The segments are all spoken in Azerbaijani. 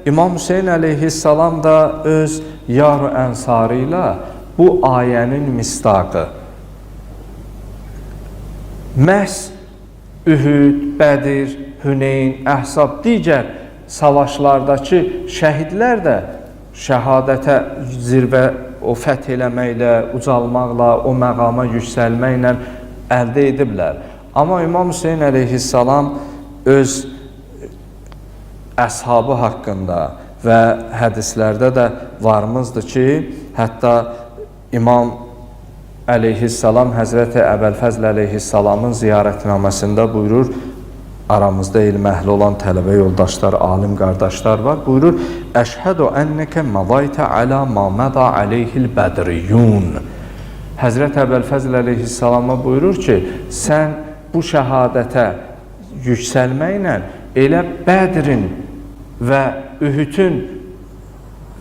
İmam Hüseyn əleyhissalam da öz yar-ı ənsarı ilə bu ayənin misdaqı. Məhz Ühüd, Bədir, Hüneyn, Əhzab, digər savaşlardakı şəhidlər də şəhadətə zirvə o fəth eləməklə, ucalmaqla, o məqama yüksəlməklə əldə ediblər. Amma İmam Hüseyn əleyhissalam öz əshabı haqqında və hədislərdə də varımızdır ki, hətta İmam əleyhissalam Həzrəti Əbəlfəzl əleyhissalamın ziyarətnaməsində buyurur, aramızda elm əhli olan tələbə yoldaşlar, alim qardaşlar var, buyurur, Əşhədu ennəkə madaytə alə ma məda aleyhil bədriyyun. Həzrət Əbəlfəzl əleyhissalama buyurur ki, sən bu şəhadətə yüksəlməklə elə Bədrin və Ühüdün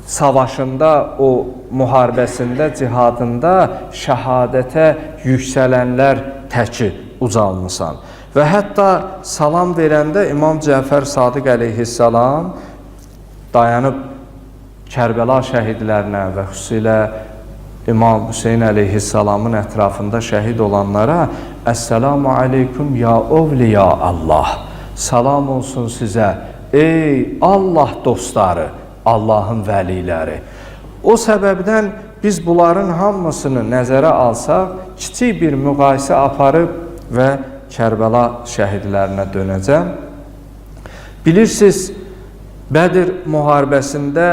savaşında, o müharibəsində, cihadında şəhadətə yüksələnlər təki ucalmısan. Və hətta salam verəndə İmam Cəfər Sadiq əleyhissalam dayanıb Kərbəla şəhidlərinə və xüsusilə İmam Hüseyn əleyhissalamın ətrafında şəhid olanlara Əssəlamu aleykum ya ovliya Allah. Salam olsun sizə ey Allah dostları, Allahın vəliləri. O səbəbdən biz bunların hamısını nəzərə alsaq, kiçik bir müqayisə aparıb və Kərbəla şəhidlərinə dönəcəm. Bilirsiniz, Bədir müharibəsində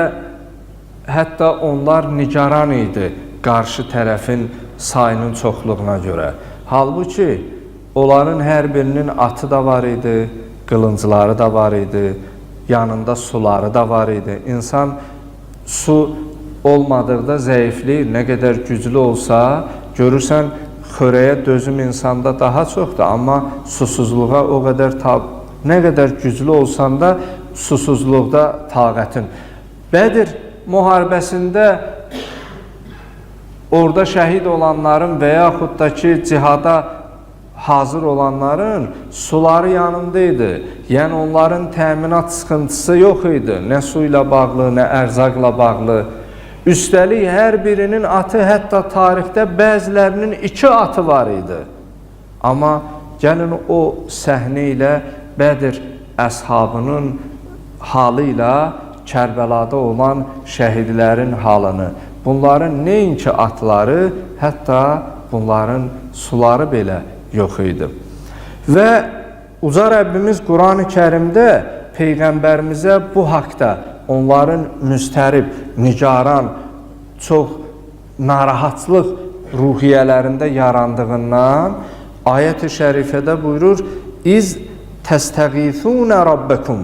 hətta onlar nigaran idi qarşı tərəfin sayının çoxluğuna görə. Halbuki onların hər birinin atı da var idi, qılıncları da var idi, yanında suları da var idi. İnsan su olmadıqda zəifləyir, nə qədər güclü olsa, görürsən, xörəyə dözüm insanda daha çoxdur, amma susuzluğa o qədər nə qədər güclü olsan da susuzluqda taqətin. Bədir müharibəsində orada şəhid olanların və yaxud da ki, cihada hazır olanların suları yanında idi. Yəni onların təminat sıxıntısı yox idi. Nə su ilə bağlı, nə ərzaqla bağlı. Üstəlik, hər birinin atı, hətta tarixdə bəzilərinin 2 atı var idi. Amma gəlin o səhnə ilə Bədir əshabının halı ilə Kərbəlada olan şəhidlərin halını, bunların nəinki atları, hətta bunların suları belə yox idi. Və Uca Rəbbimiz Qurani Kərimdə Peyğəmbərimizə bu haqda onların müstərib, nigaran, çox narahatlıq ruhiyyələrində yarandığından ayət-i şərifədə buyurur, İz təstəğithunə rabbəkum.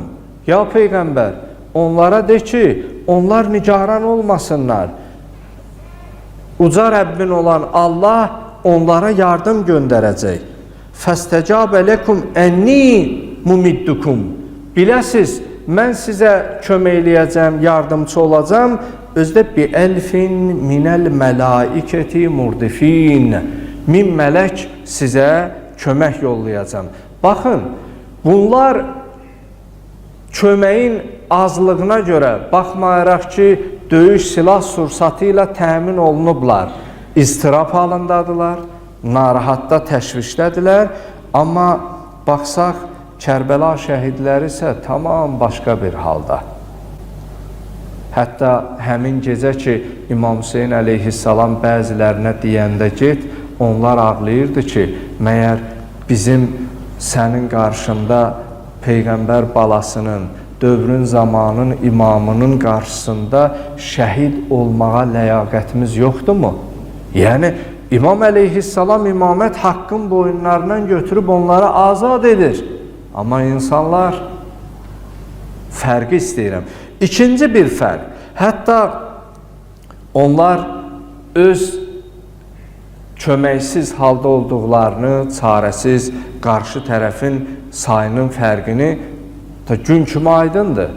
Ya Peyğəmbər, onlara de ki, onlar nigaran olmasınlar. Uca Rəbbin olan Allah onlara yardım göndərəcək. Fəstəcabə lekum ənni mumiddukum. Biləsiz, mən sizə kömək eləyəcəm, yardımçı olacam. Özdə bi elfin minəl mələikəti murdifin. 1000 mələk sizə kömək yollayacam. Baxın, bunlar köməyin azlığına görə baxmayaraq ki, döyüş silah sursatı ilə təmin olunublar. İztirab halındadılar, narahatda, təşvişdədirlər. Amma baxsaq, Kərbəla şəhidləri isə tamam başqa bir halda. Hətta həmin gecə ki, İmam Hüseyn əleyhissalam bəzilərinə deyəndə get, onlar ağlayırdı ki, məyər bizim sənin qarşında Peyğəmbər balasının, dövrün, zamanın imamının qarşısında şəhid olmağa ləyaqətimiz yoxdurmu? Yəni, İmam əleyhissalam imamət haqqın boyunlarından götürüb onları azad edir. Amma insanlar fərqi istəyirəm. İkinci bir fərq, hətta onlar öz köməksiz halda olduqlarını, çarəsiz, qarşı tərəfin sayının fərqini ta gün kimi aydındır.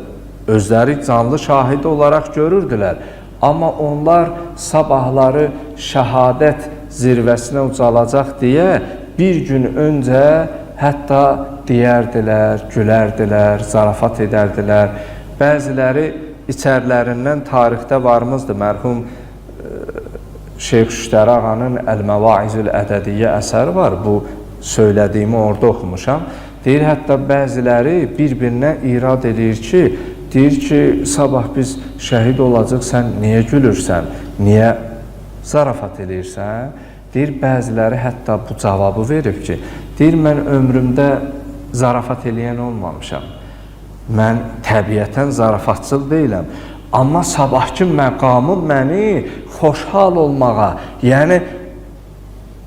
Özləri canlı şahidi olaraq görürdülər. Amma onlar sabahları şəhadət zirvəsinə ucalacaq deyə bir gün öncə hətta deyərdilər, gülərdilər, zarafat edərdilər. Bəziləri içərilərindən tarixdə varımızdır. Mərhum Şeyx Şüştəri ağanın Əl-Məvaizül Ədədiyyə əsəri var. Bu söylədiyimi orada oxumuşam. Deyir, hətta bəziləri bir-birinə irad eləyir ki, deyir ki, sabah biz şəhid olacaq, sən niyə gülürsən, niyə zarafat eləyirsən? Deyir, bəziləri hətta bu cavabı verib ki, deyir, mən ömrümdə zarafat eləyən olmamışam. Mən təbiətən zarafatçıl deyiləm. Amma sabahkı məqamım məni xoşhal olmağa, yəni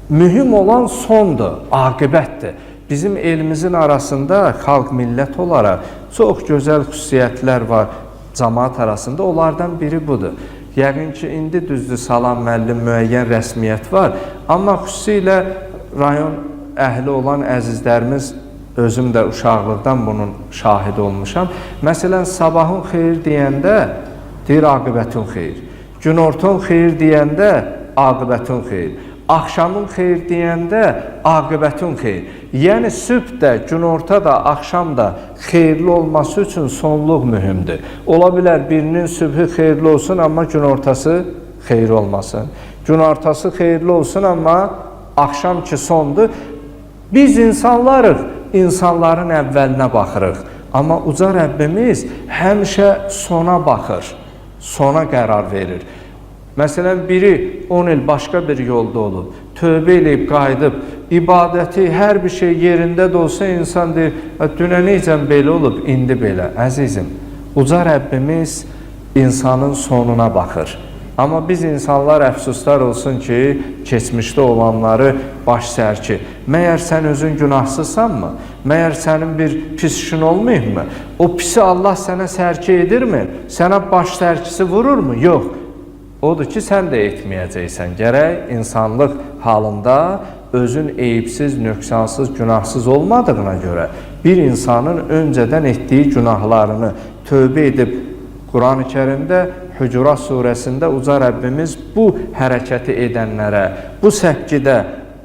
mühüm olan sondur, aqibətdir. Bizim elimizin arasında xalq, millət olaraq çox gözəl xüsusiyyətlər var cəmaət arasında, onlardan biri budur. Yəqin ki, indi düzdür, Salam müəllim müəyyən rəsmiyyət var, amma xüsusilə rayon əhli olan əzizlərimiz, özüm də uşaqlıqdan bunun şahidi olmuşam. Məsələn, sabahın xeyir deyəndə deyir aqibətin xeyir. Günortun xeyir deyəndə aqibətin xeyir. Axşamın xeyir deyəndə aqibətin xeyir. Yəni sübh də, günorta da, axşam da xeyirli olması üçün sonluq mühümdür. Ola bilər birinin sübhü xeyirli olsun, amma günortası xeyir olmasın. Günortası xeyirli olsun, amma axşam ki sondur. Biz insanlarıq, insanların əvvəlinə baxırıq. Amma uca Rəbbimiz həmişə sona baxır, sona qərar verir. Məsələn, biri 10 il başqa bir yolda olub, tövbə eləyib, qayıdıb, ibadəti, hər bir şey yerində də olsa insan deyir, dünən necəm belə olub, indi belə. Əzizim, uca Rəbbimiz insanın sonuna baxır. Amma biz insanlar əfsuslar olsun ki, keçmişdə olanları baş sərki. Məyər sən özün günahsızsanmı? Məyər sənin bir pis işin olmayıbmı? O pisi Allah sənə sərki edirmi? Sənə baş sərkisi vururmu? Yox. Odur ki, sən də etməyəcəksən. Gərək insanlıq halında özün eyibsiz, nöqsansız, günahsız olmadığına görə bir insanın öncədən etdiyi günahlarını tövbə edib Quran-ı Kərimdə Hücurat surəsində uca Rəbbimiz bu hərəkəti edənlərə, bu səpkidə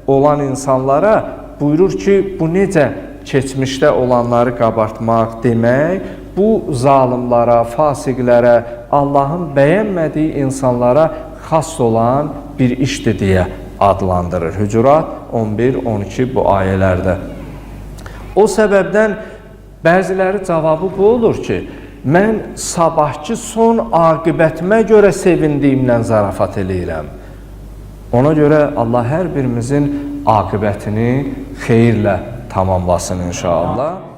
olan insanlara buyurur ki, bu necə keçmişdə olanları qabartmaq demək, bu zalimlara, fasiqlərə, Allahın bəyənmədiyi insanlara xas olan bir işdir deyə adlandırır. Hücurat 11-12 bu ayələrdə. O səbəbdən bəziləri cavabı bu olur ki, mən sabahki son aqibətimə görə sevindiyimdən zarafat eləyirəm. Ona görə Allah hər birimizin aqibətini xeyirlə tamamlasın inşallah.